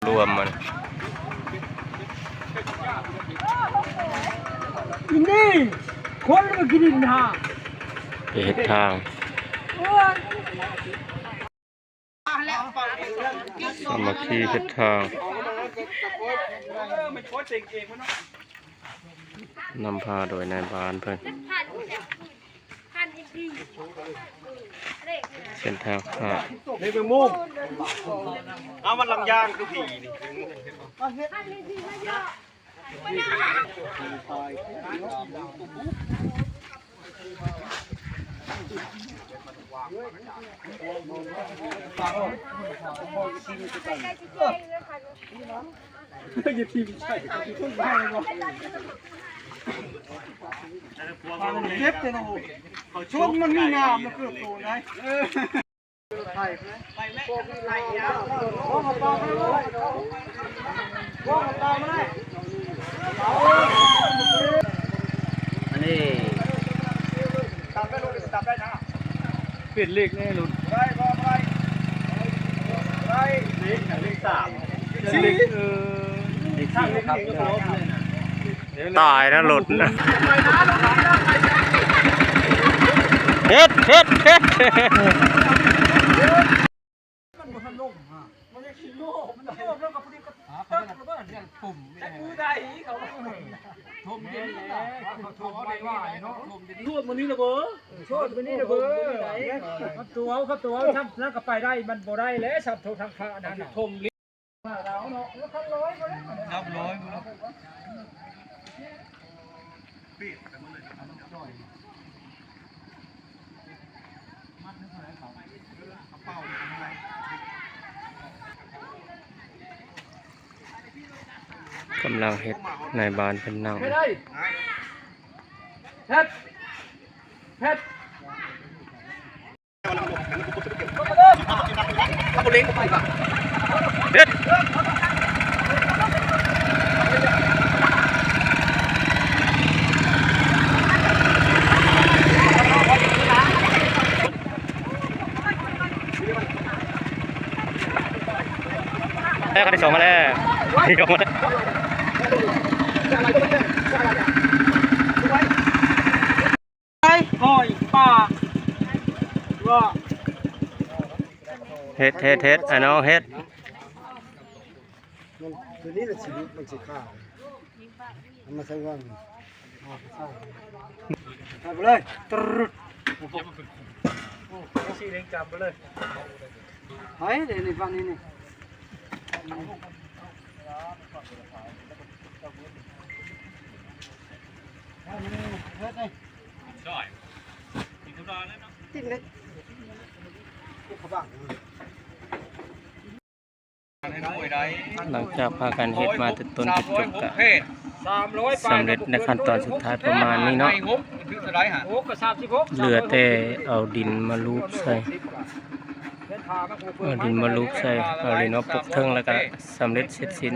ລວມມັນ ອີນີ້ ຄົນກໍກິນດິນຫາ ໄປເຮັດທາງ ສາມັກຄີເຮັດທາງ ນຳພາໂດຍນາຍບ້ານເພິ່ນ. ເສັ້ນທາງຫາ ເຮັດແມງມຸມ ເອົາມັນລຳຢ່າງຄືຜີນີ້. ເຈັບແຕ່ນະໂຫ ຊົນມັນມີງາມນະ ເກີບໂຕໄດ. ອັນນີ້ ເປັນເລກແນ່ລຸດ ເລກ ເລກສາມ ເປັນເລກ ເອີ ເລກສີ່ຄັບ ຕາຍນະລົດ ເຮັດ ເຮັດ ເຮັດ ມັນບໍ່ທັນລົງ ມັນຍັງຊິໂຍກ ມັນໂຍກແລ້ວກໍພໍດີກໍຕັກລະເບີດ ຈັກມືໃດເຂົາ ຖົມເປັນນີ້ລະ ເຂົາຖົມໄວ້ວ່າເນາະ ຖົມເປັນນີ້ ຖ້ວມມື້ນີ້ລະເບີ ຖ້ວມມື້ນີ້ລະເບີ ມັນຕົວ ເຂົາຕົວ ຊ້ຳນັ້ນກໍໄປໄດ້ ມັນບໍ່ໄດ້ແລ້ວ ຊ້ຳໂທທາງພະນັ້ນ ຖົມ ກຳລັງເຮັດ ນາຍບ້ານເພິ່ນນັ່ງ ເຮັດ ເຮັດ ແລ້ວ ຄັນທີສອງມາແລ້ວ ທີສອງມາແລ້ວ. ໄປຫອຍປາ ເຮັດ ເຮັດ ເຮັດ ອ້າຍນ້ອງເຮັດ ມັນ ຕົວນີ້ລະຊີວິດມັນຊິຂາວ ເອົາມາໃສ່ຫວ່າງ ເອົາໄປໃສ່ ໃສ່ໄປເລີຍ ຕຣຶດ ໂອ້ໂຫ ສີແດງຈຳໄປເລີຍ ໄປເດ້ນີ້ ຝັ່ງນີ້ນີ້ ເຮັດນີ້ ຕິດເລັກ ຫຼັງຈາກພາກັນເຮັດມາແຕ່ຕົ້ນຈົນຈົບກະສຳເລັດໃນຂັ້ນຕອນສຸດທ້າຍປະມານນີ້ເນາະ ເຫຼືອແຕ່ເອົາດິນມາລູບໃສ່ ເອົາດິນມາລູບໃສ່ ເອົາດິນມາປົກເທິງ ແລ້ວກະສຳເລັດເສັດສິ້ນ.